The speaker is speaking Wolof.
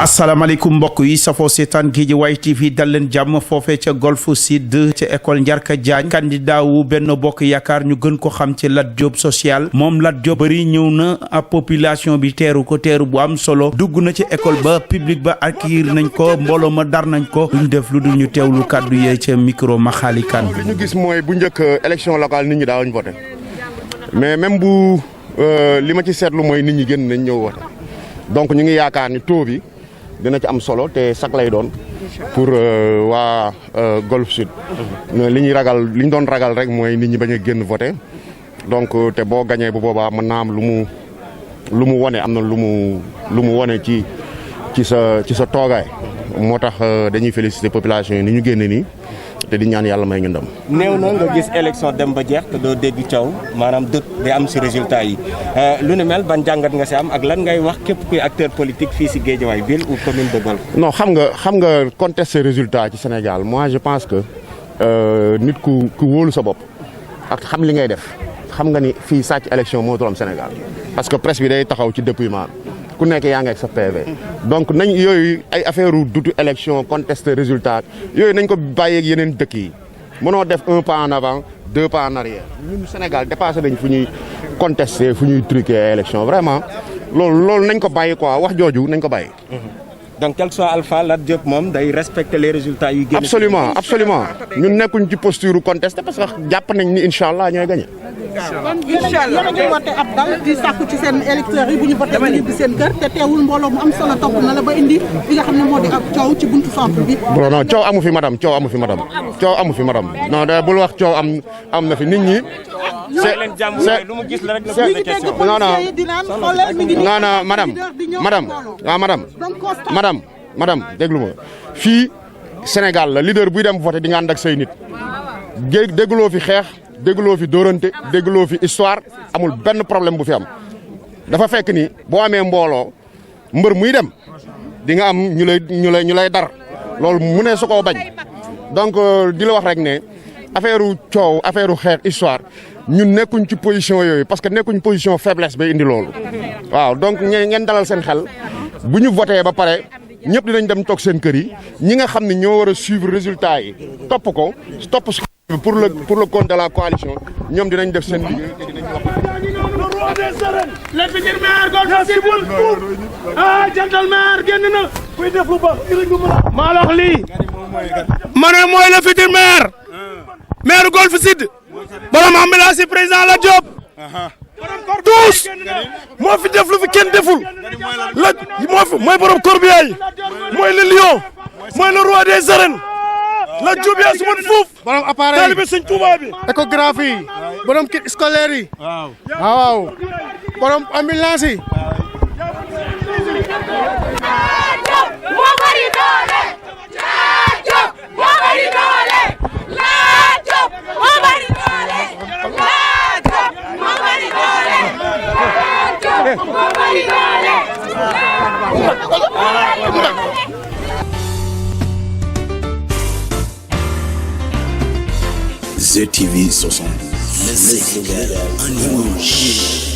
asalaamaaleykum mbokk yi safoo seetaan Guédiawaye TV dal leen jàmm foofee ca Golf Sud ca école Ndiarka Diagne candidat wu Benno Bokk Yaakaar ñu gën ko xam ci Lat Diop social moom Lat Diop bëri ñëw na ab population bi teeru ko teeru bu am solo dugg na ci école ba public ba accueillir nañ ko mbooloo ma dar nañ ko duñ def lu dul ñu teewlu kàddu yee ca micro Maxaali Kan. li ñu gis mooy bu njëkk élection locale nit ñi daawuñu voté mais même bu li ma ci seetlu mooy nit ñi génn nañ ñëw voté donc ñu ngi yaakaar ni taux bi dina ci am solo te sax lay doon pour waa Golf Sud li ñuy ragal li ñu doon ragal rek mooy nit ñi bañ a génn voté donc te boo gañee bu boobaa mën naa am lu mu wone am na lu mu wone ci sa toogaay moo tax dañuy féliciter population yi ni ñu génne nii te di ñaan yàlla may ñu ndam. néew na nga gis élection dem ba jeex te doo dégg coow maanaam dët day am si résultat yi lu ne mel ban jàngat nga si am ak lan ngay wax képp kuy acteur politique fii si Guédiawaye ville ou commune de Golf. non xam nga contester résultat ci Sénégal moi je pense que nit ku wóolu sa bopp ak xam li ngay def xam nga ni fii sàcc élection moo am Sénégal parce que presse bi day taxaw ci dépouillement ku nekk yaa ngi ak sa PV donc nañ yooyu ay affaire dutu élection contester résultat yooyu nañ ko bàyyeeg yeneen dëkk yi mënoo def un pas en avant 2 pas en arrière ñun Sénégal dépassé nañ fu ñuy contester fu ñuy truquer élection vraiment loolu nañ ko bàyyi quoi wax jooju nañ ko bàyyi. donc quel soit Alpha Lat Diop moom day respecter les résultats yu génn. absolument ñun nekkuñ ci posture contester parce que jàpp nañ ni incha allah ñooy gagné. incha allah yéen a ngi woote ab dal di sàkku ci seen électeurs yi bu ñu voté ñu ñibbi seen kër te teewul mbooloo mu am solo topp na la ba indi li nga xam ne moo di ab coow ci buntu centre bi. non coow amu fi madame non da bul wax coow am na fi nit ñi. madame déglu ma fii Sénégal la leader buy dem voté di nga ànd ak say nit dégguloo fi xeex dégguloo fi dóorante dégguloo fi histoire amul benn problème bu fi am dafa fekk ni boo amee mbooloo mbër muy dem di nga am ñu lay dar loolu mu ne su koo bañ donc di la wax rek ne affaire coow affaire xeex histoire ñun nekkuñ ci position yooyu parce que nekkuñ position faiblesse bay indi loolu waaw donc ngeen dalal seen xel bu ñu voté ba pare ñëpp dinañ dem toog seen kër yi ñi nga xam ne ñoo war a suivre résultat yi topp pour le compte de la coalition ñoom dinañ def seen liggéey te dinañ wax. le futur maire Golf Sud jantal maire génn na kuy def lu baax maa la wax lii ma ne mooy le futur maire Golf Sud borom ambulance président Lat Diop tous moo fi def lu fi kenn deful la mooy borom corbillard yi mooy le lion mooy le roi des arènes Lat Diop yaa su mën fuuf borom appareil taalibe Sëñ Tuubaa bi échographie yi borom kit scolaire yi waaw borom ambulance yi moo bari doole Lat Diop moo bari doole Lat Diop moo bari doole Lat Diop moo bari doole Lat Diop moo bari doole ZTV 60. Le Sénégal en image.